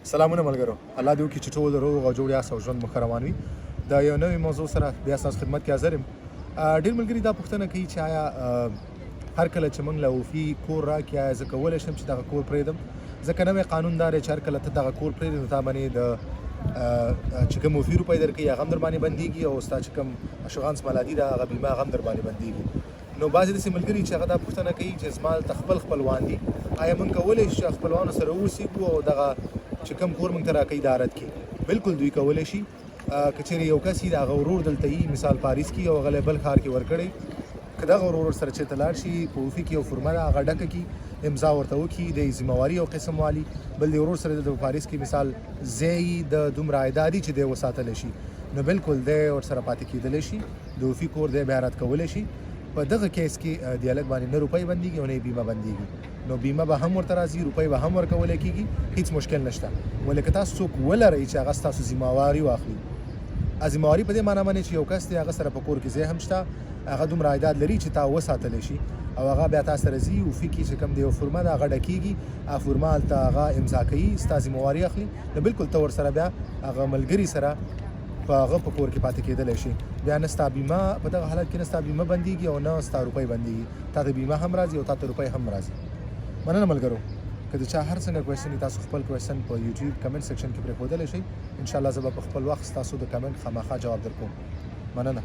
سلامونه ملګرو، الله دې وکړي چې ټول روغ او جوړ یاست او ژوند مو ښه روان وي. د یو نوي موضوع سره بیا ستاسو خدمت کې حاضر یم. ډېر ملګري دا پوښتنه کوي چې آیا هر کله چې موږ له اوفي کور راکړي، آیا زه کولی شم چې دغه کور پرېږدم؟ ځکه نوی قانون دا دی چې هر کله ته دغه کور پرېږدې، نو تا باندې د چې کوم اوفي روپۍ درکوي، هغه هم در باندې بندېږي او ستا چې کوم assurance maladie ده، هغه بیمه، هغه هم در باندې بندېږي. نو بعضې داسې ملګري چې هغه دا پوښتنه کوي چې زما دلته خپل خپلوان دي، آیا موږ کولی شو چې خپلوانو سره اوسېږو او دغه چې کوم کور موږ ته راکوي دا رد کړي؟ بالکل دوی کولی شي. که چېرې یو کس یي، د هغه ورور دلته یي، مثال پاریس کې، او هغه له بل ښار کې ورکړی، که دغه ورور سره چېرته لاړ شي، په اوفي کې یو فورمه ده، هغه ډکه کړي، امضا ورته وکړي، د ذمہواري او قسم والي بل دی ورور سره دلته په پاریس کې مثال ځای د دومره عایدات چې دی وساتلی شي، نو بالکل دی ورسره پاتې کېدلی شي. د اوفي کور دی بیا رد کولی شي. په دغه case کې د هلک باندې نه روپۍ بندېږي او نه یې بیمه بندېږي. نو بیمه به هم ورته راځي، روپۍ به هم ورکولی کېږي، هیڅ مشکل نشته. ولې که تاسو څوک ولرئ چې هغه ستاسو ذمہواري واخلي، ذمہواري په دې معنی باندې چې یو کس دی، هغه سره په کور کې ځای هم شته، هغه دومره عایدات لري چې تا وساتلی شي او هغه بیا تا سره ځي اوفي کې، چې کوم دی یو فورمه ده، هغه ډکېږي، هغه فورمه هلته هغه امضا کوي، ستا ذمہواري اخلي، نو بالکل ته ورسره بیا هغه ملګري سره په هغه په کور کې پاتې کېدلی شي. بیا نه ستا بیمه په دغه حالت کې نه ستا بیمه بندېږي او نه ستا روپۍ بندېږي. تا ته بیمه هم راځي او تا ته روپۍ هم راځي. مننه ملګرو. که د چا هر څنګه question وي، تاسو خپل question په یوټیوب comment section کې پرېښودلی شئ. ان شاء الله زه به په خپل وخت ستاسو د کمنټ خامخا جواب درکوم. مننه.